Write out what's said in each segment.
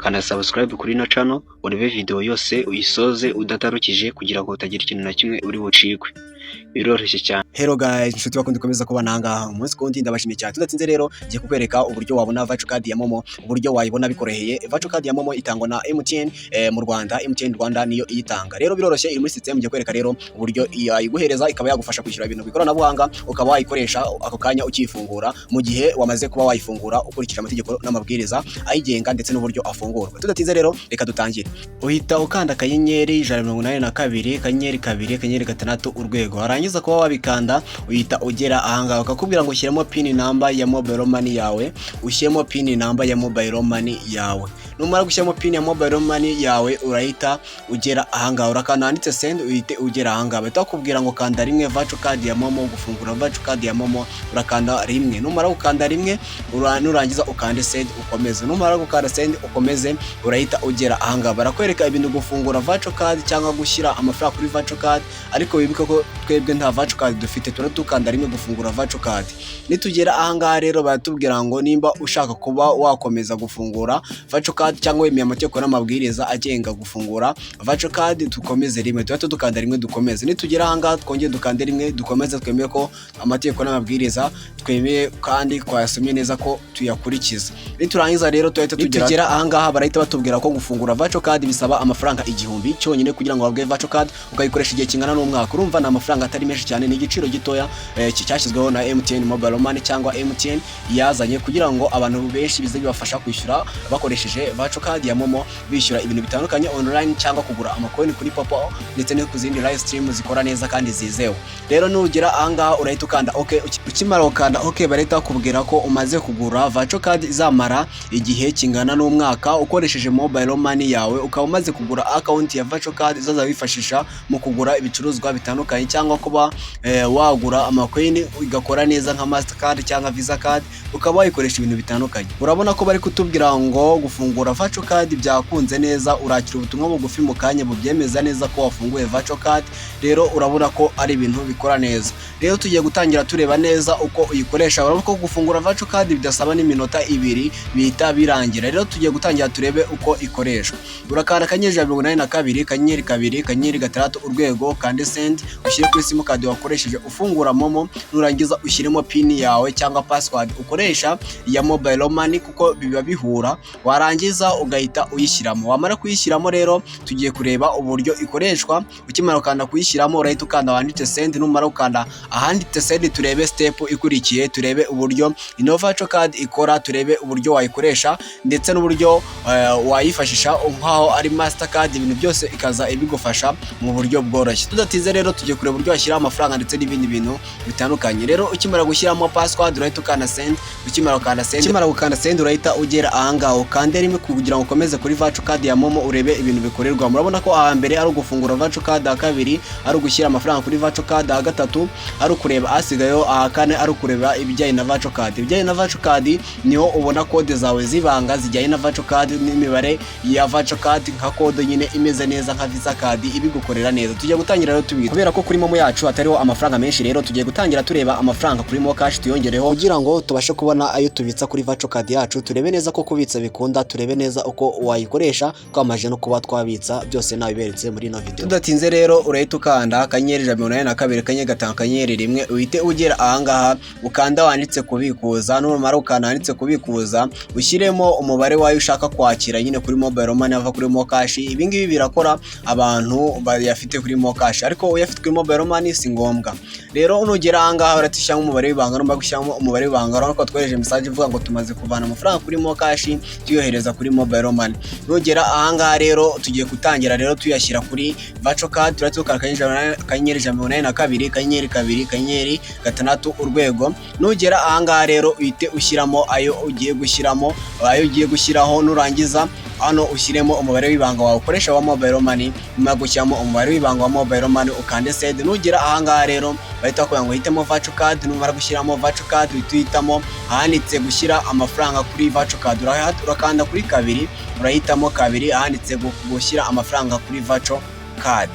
Kanda subscribe kuri ino channel, urebe video yose uyisoze udatarukije, kugira ngo utagira ikintu na kimwe uri bucikwe. Biroroshye cyane. Hello guys, inshuti bakunda ikomeza kubana ahangaha umunsi kundi, ndabashimiye cyane. Tudatinze rero, ngiye kukwereka uburyo wabona virtual card ya Momo, uburyo wayibona bikoroheye. Virtual card ya Momo itangwa na MTN mu Rwanda, MTN Rwanda niyo iyitanga. Rero biroroshye, iri muri system. Ngiye kwereka rero uburyo yayiguhereza, ikaba yagufasha kwishyura ibintu ku ikoranabuhanga, ukaba wayikoresha ako kanya ukifungura, mu gihe wamaze kuba wayifungura ukurikije amategeko n'amabwiriza ayigenga ndetse n'uburyo afungurwa. Tudatinze rero, reka dutangire. Uhita ukanda *182*2*6#, warangiza kuba wabikanda, uhita ugera ahangaha bakakubwira ngo ushyiremo PIN number ya mobile money yawe. Ushyiremo PIN number ya mobile money yawe. Numara gushyiramo PIN ya mobile money yawe, urahita ugera ahangaha, urakanda handitse send, uhite ugera ahangaha bahita bakubwira ngo kanda 1 virtual card ya Momo. Gufungura virtual card ya Momo, urakanda 1. Numara gukanda 1, nurangiza ukande send, ukomeze. Numara gukanda send, ukomeze, urahita ugera ahangaha barakwereka ibintu gufungura virtual card cyangwa gushyira amafaranga kuri virtual card. Ariko wibuke ko twebwe nta virtual card dufite, turakanda 1 gufungura virtual card. Nitugera ahangaha rero, baratubwira ngo nimba ushaka kuba wakomeza gufungura virtual card cyangwa wemeye amategeko n'amabwiriza agenga gufungura virtual card, dukomeze 1. Tuhita dukanda 1, dukomeze. Nitugera ahangaha, twongere dukande 1, dukomeze, twemeye ko amategeko n'amabwiriza twemeye kandi twayasomye neza, ko tuyakurikiza. Niturangiza rero, tuhita tugera ahangaha, barahita batubwira ko gufungura virtual card bisaba amafaranga 1000 cyonyine kugira ngo uhabwe virtual card, ukayikoresha igihe kingana n'umwaka. Urumva ni amafaranga atari menshi cyane, ni igiciro gitoya cyashyizweho na MTN Mobile Money cyangwa MTN yazanye kugira ngo abantu benshi bize bibafasha kwishyura bakoresheje virtual card ya Momo, bishyura ibintu bitandukanye online cyangwa kugura amacoin kuri Popo ndetse no ku zindi live stream zikora neza kandi zizewe. Rero nugera ahangaha, urahita ukanda OK. Ukimara gukanda OK, barahita bakubwira ko umaze kugura virtual card izamara igihe kingana n'umwaka ukoresheje mobile money yawe, ukaba umaze kugura account ya virtual card izaza wifashisha mu kugura ibicuruzwa bitandukanye cyangwa kuba wagura amacoin, igakora neza nka Mastercard cyangwa Visa card, ukaba wayikoresha ibintu bitandukanye. Urabona ko bari kutubwira ngo gufungura virtual card byakunze neza, urakira ubutumwa bugufi mu kanya bubyemeza neza ko wafunguye virtual card. Rero urabona ko ari ibintu bikora neza. Rero tugiye gutangira tureba neza uko uyikoresha. Urabona ko gufungura virtual card bidasaba n'iminota 2, bihita birangira. Rero tugiye gutangira turebe uko ikoreshwa. Urakanda *182*2*6#, kande send, ushyire kuri simukadi wakoresheje ufungura Momo. Nurangiza ushyiremo PIN yawe cyangwa password ukoresha ya mobile money, kuko biba bihura. Warangiza ugahita uyishyiramo. Wamara kuyishyiramo rero, tugiye kureba uburyo ikoreshwa. Ukimara gukanda kuyishyiramo, urahita ukanda wanditse send. Numara gukanda ahanditse send, turebe step ikurikiye, turebe uburyo ino virtual card ikora, turebe uburyo wayikoresha ndetse n'uburyo wayifashisha nkaho ari Mastercard, ibintu byose ikaza ibigufasha mu buryo bworoshye. Tudatinze rero, tugiye kureba uburyo washyiraho amafaranga ndetse n'ibindi bintu bitandukanye. Rero ukimara gushyiramo password, urahita ukanda send. Ukimara gukanda send, ukimara gukanda send, urahita ugera ahangaha, ukande 1 kugira ngo ukomeze kuri virtual card ya Momo, urebe ibintu bikorerwa. Murabona ko aha mbere ari ugufungura virtual card, aha kabiri ari ugushyira amafaranga kuri virtual card, aha gatatu ari ukureba asigayeho, aha kane ari ukureba ibijyanye na virtual card. Ibijyanye na virtual card niho ubona kode zawe z'ibanga zijyanye na virtual card n'imibare ya virtual card, nka kode nyine imeze neza nka Visa card, ibigukorera neza. Tugiye gutangira rero tubita, kubera ko kuri Momo yacu hatariho amafaranga menshi. Rero tugiye gutangira tureba amafaranga kuri Mo Cash, tuyongereho kugira ngo tubashe kubona ayo tubitsa kuri virtual card yacu, turebe neza ko kubitsa bikunda, turebe neza uko wayikoresha twamaze no kuba twabitsa. Byose nabiberetse muri ino video. Tudatinze rero, urahita ukanda *182*5*1, uhite ugera ahangaha, ukanda wanditse kubikuza. Numara ukanda handitse kubikuza, ushyiremo umubare wayo ushaka kwakira nyine kuri mobile money ava kuri Mo Cash. Ibi ngibi birakora abantu bayafite kuri Mo Cash, ariko uyafite kuri mobile money si ngombwa. Rero nugera ahangaha, uratishyiramo umubare w'ibanga. Numara gushyiramo umubare w'ibanga, urabona ko twohereje message ivuga ngo tumaze kuvana amafaranga kuri Mo Cash tuyohereza kuri mobile money. Nugera ahangaha rero, tugiye gutangira rero tuyashyira kuri virtual card. Turatuka *182*2*6#. Nugera ahangaha rero, uhite ushyiramo ayo ugiye gushyiramo, ayo ugiye gushyiraho. Nurangiza hano ushyiremo umubare w'ibanga wawe ukoresha wa mobile money. Nyuma gushyiramo umubare w'ibanga wa mobile money, ukande send. Nugera ahangaha rero, bahita bakubwira ngo uhitemo virtual card. Numara gushyiramo virtual card, uhita uhitamo ahanditse gushyira amafaranga kuri virtual card. Urakanda kuri 2, urahitamo 2 ahanditse gushyira amafaranga kuri virtual card.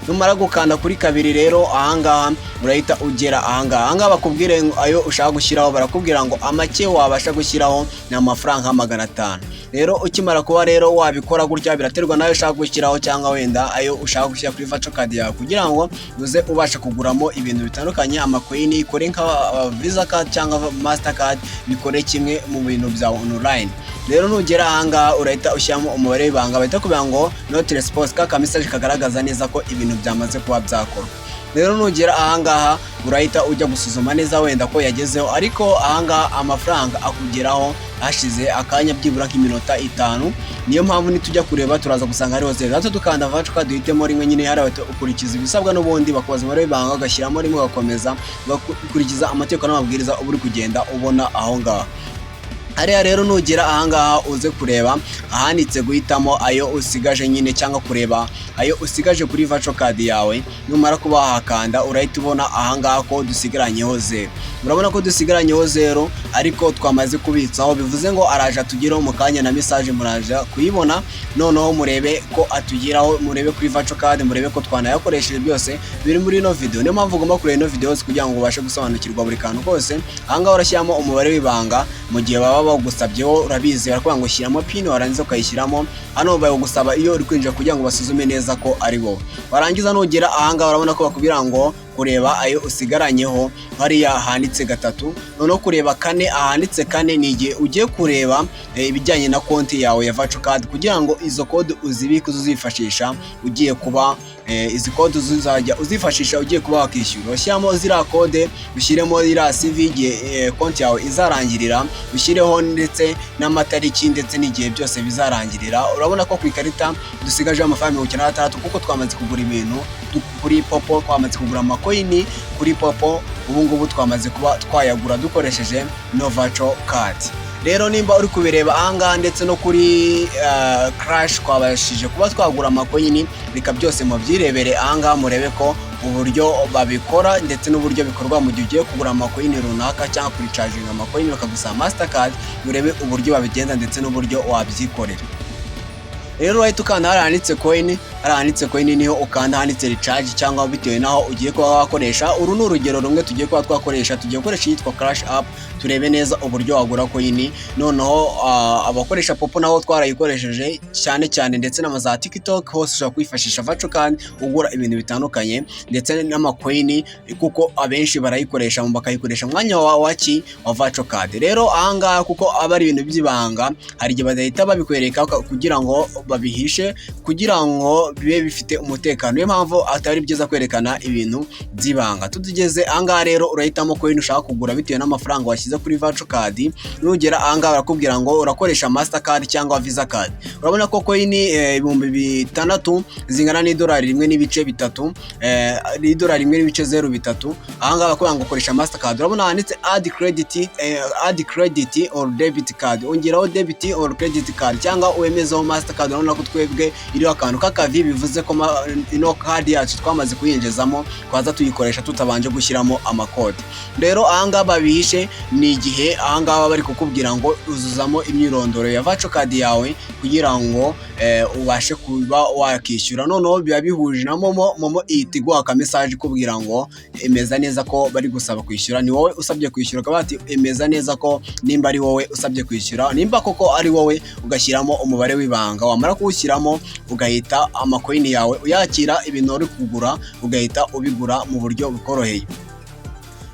Numara gukanda kuri kabiri rero, ahangaha urahita ugera ahangaha. Ahangaha bakubwire ngo ayo ushaka gushyiraho, barakubwira ngo amake wabasha gushyiraho ni amafaranga 500. Rero ukimara kuba rero wabikora gutya, biraterwa n'ayo ushaka gushyiraho cyangwa wenda ayo ushaka gushyira kuri virtual card yawe kugira ngo uze ubasha kuguramo ibintu bitandukanye, amacoin, ikore nka Visa card cyangwa Mastercard, bikore kimwe mu bintu bya online. Rero nugera ahangaha, urahita ushyiramo umubare w'ibanga, bahita kubwira ngo not response, ka message kagaragaza neza ko ibintu byamaze kuba byakorwa. Rero nugera ahangaha, urahita ujya gusuzuma neza wenda ko yagezeho, ariko ahangaha amafaranga akugeraho hashize akanya, byibura nk'iminota 5. Niyo mpamvu nitujya kureba turaza gusanga hariho zeru. Natwe dukanda virtual card, duhitemo rimwe nyine. Hariya ukurikiza ibisabwa n'ubundi, bakubaza umubare w'ibanga, ugashyiramo rimwe, ugakomeza ugakurikiza amategeko n'amabwiriza uba uri kugenda ubona aho ngaho hariya. Rero nugera ahangaha, uze kureba ahanditse guhitamo ayo usigaje nyine, cyangwa kureba ayo usigaje kuri virtual card yawe. Numara kuba wahakanda, urahita ubona ahangaha ko dusigaranyeho zeru. Urabona ko dusigaranyeho zeru, ariko twamaze kubitsaho, bivuze ngo araje atugereho mu kanya, na message muraje kuyibona. Noneho murebe ko atugeraho, murebe kuri virtual card, murebe ko twanayakoresheje. Byose biri muri ino video, niyo mpamvu ugomba kureba ino video kugira ngo ubashe gusobanukirwa buri kantu kose. Ahangaha urashyiramo umubare w'ibanga mu gihe baba bagusabyeho. Urabizi, barakubwira ngo shyiramo PIN, warangiza ukayishyiramo. Hano bagusaba iyo uri kwinjira kugira ngo basuzume neza ko ari wowe. Warangiza nugera ahangaha, urabona ko bakubwira ngo kureba ayo usigaranyeho hariya handitse gatatu. Noneho kureba kane, ahanditse kane ni igihe ugiye kureba ibijyanye na konti yawe ya virtual card, kugira ngo izo code uzibike, uzifashisha ugiye kuba izi code uzajya uzifashisha ugiye kuba wakishyura. Ushyiramo ziriya code, ushyiremo iriya CV, igihe konti yawe izarangirira, ushyireho ndetse n'amatariki ndetse n'igihe byose bizarangirira. Urabona ko ku ikarita dusigajeho amafaranga 96, kuko twamaze kugura ibintu kuri Popo, twamaze kugura amacoin kuri Popo. Ubu ngubu twamaze kuba twayagura dukoresheje no virtual card. Rero nimba uri kubireba ahangaha, ndetse no kuri Crash twabashije kuba twagura amacoin. Reka byose mubyirebere ahangaha, murebe ko uburyo babikora ndetse n'uburyo bikorwa mu gihe ugiye kugura amacoin runaka cyangwa kuricaginga amacoin bakagusaba Mastercard. Murebe uburyo babigenza ndetse n'uburyo wabyikorera. Rero urahita ukanda hariya handitse coin. Hariya handitse coin niho ukanda, handitse recharge, cyangwa bitewe n'aho ugiye kuba wakoresha. Uru ni urugero rumwe tugiye kuba twakoresha. Tugiye gukoresha iyitwa Crash App, turebe neza uburyo wagura coin. Noneho abakoresha Popo nabo twarayikoresheje cyane cyane, ndetse n'ama za TikTok hose ushobora kwifashisha virtual card ugura ibintu bitandukanye ndetse n'amacoin, kuko abenshi barayikoresha, bakayikoresha umwanya wa waki wa virtual card. Rero ahangaha, kuko aba ari ibintu by'ibanga, hari igihe badahita babikwereka kugira ngo babihishe, kugira ngo bibe bifite umutekano. Niyo mpamvu atari byiza kwerekana ibintu by'ibanga. Tutugeze ahangaha rero, urahitamo coin ushaka kugura bitewe n'amafaranga washyize kuri virtual card. Nugera ahangaha, barakubwira ngo urakoresha Mastercard cyangwa Visa card. Urabona ko coin 6000 zingana n'idolari 1.3, n'idolari 1.03. Ahangaha bakubwira ngo ukoresha Mastercard. Urabona handitse add credit or debit card, ongeraho debit or credit card cyangwa wemezeho Mastercard. Urabona ko twebwe iriho akantu k'akavi, bivuze ko ino card yacu twamaze kuyinjizamo, twaza tuyikoresha tutabanje gushyiramo amakode. Rero ahangaha babihishe ni igihe ahangaha bari kukubwira ngo uzuzamo imyirondoro ya virtual card yawe kugira ngo ubashe kuba wakishyura. Noneho biba bihuje na MoMo. MoMo ihita iguha aka message ikubwira ngo emeza neza ko bari gusaba kwishyura, ni wowe usabye kwishyura. Ukaba bati emeza neza ko nimba ari wowe usabye kwishyura. Nimba koko ari wowe, ugashyiramo umubare w'ibanga. Wamara kuwushyiramo, ugahita amacoin yawe uyakira, ibintu uri kugura ugahita ubigura mu buryo bukoroheye.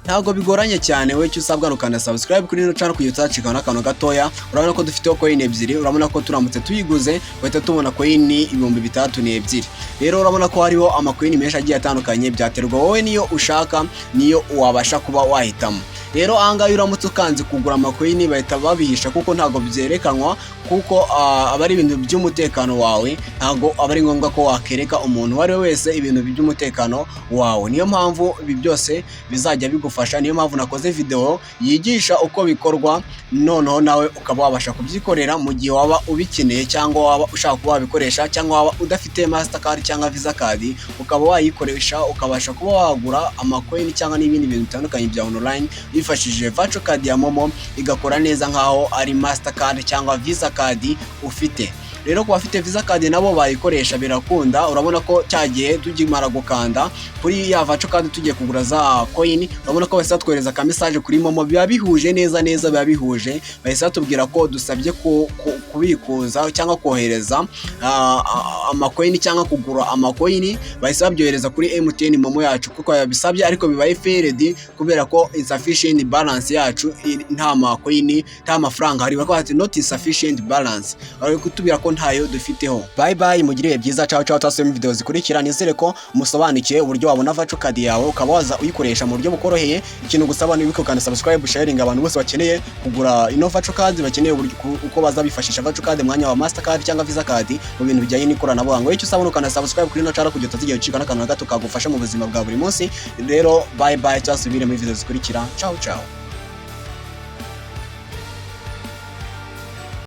Ntabwo bigoranye cyane. We icyo usabwa ni ukanda subscribe kuri ino channel kugira utacikana n'akantu gatoya. Urabona ko dufiteho coin ebyiri. Urabona ko turamutse tuyiguze bahita tubona coin 6002. Rero urabona ko hariho amacoin menshi agiye atandukanye, byaterwa wowe niyo ushaka, niyo wabasha kuba wahitamo. Rero ahangaha iyo uramutse ukanze kugura amacoin, bahita babihisha kuko ntabwo byerekanwa, kuko aba ari ibintu by'umutekano wawe. Ntabwo aba ari ngombwa ko wakereka umuntu uwo ari we wese ibintu by'umutekano wawe. Niyo mpamvu ibi byose bizajya bigufasha. Niyo mpamvu nakoze video yigisha uko bikorwa, noneho nawe ukaba wabasha kubyikorera mu gihe waba ubikeneye, cyangwa waba ushaka kuba wabikoresha, cyangwa waba udafite Mastercard cyangwa Visa card, ukaba wayikoresha, ukabasha kuba wagura amacoin cyangwa n'ibindi bintu bitandukanye bya online wifashishije virtual card ya MoMo, igakora neza nkaho ari Mastercard cyangwa Visa card ufite. Rero ku bafite Visa card nabo bayikoresha, birakunda. Urabona ko cya gihe tukimara gukanda kuri ya virtual card tugiye kugura za coin, urabona ko bahise batwohereza ka message kuri MoMo. Biba bihuje neza neza, biba bihuje. Bahise batubwira ko dusabye kubikuza cyangwa kohereza amacoin cyangwa kugura amacoin. Bahise babyohereza kuri MTN MoMo yacu kuko yabisabye, ariko bibaye failed kubera ko insufficient balance yacu, nta macoin, nta mafaranga hari. Bakavuga ati "Not insufficient balance", bari kutubwira ko ntayo dufiteho. Bye bye, mugire ibihe byiza, ciao ciao. Tasubire mu video zikurikira. Nizere ko musobanukiwe uburyo wabona virtual card yawe, ukaba waza uyikoresha mu buryo bukoroheye. Ikintu gusaba ni ukanda subscribe, sharing abantu bose bakeneye kugura ino virtual card, bakeneye uburyo uko baza bifashisha virtual card mu mwanya wa Mastercard cyangwa Visa card mu bintu bijyanye n'ikoranabuhanga. Icyo usabona, ukanda subscribe kuri ino channel kugira utazigera ucika n'akantu na gato kagufasha mu buzima bwa buri munsi. Rero bye bye, tasubire muri video zikurikira. Ciao ciao.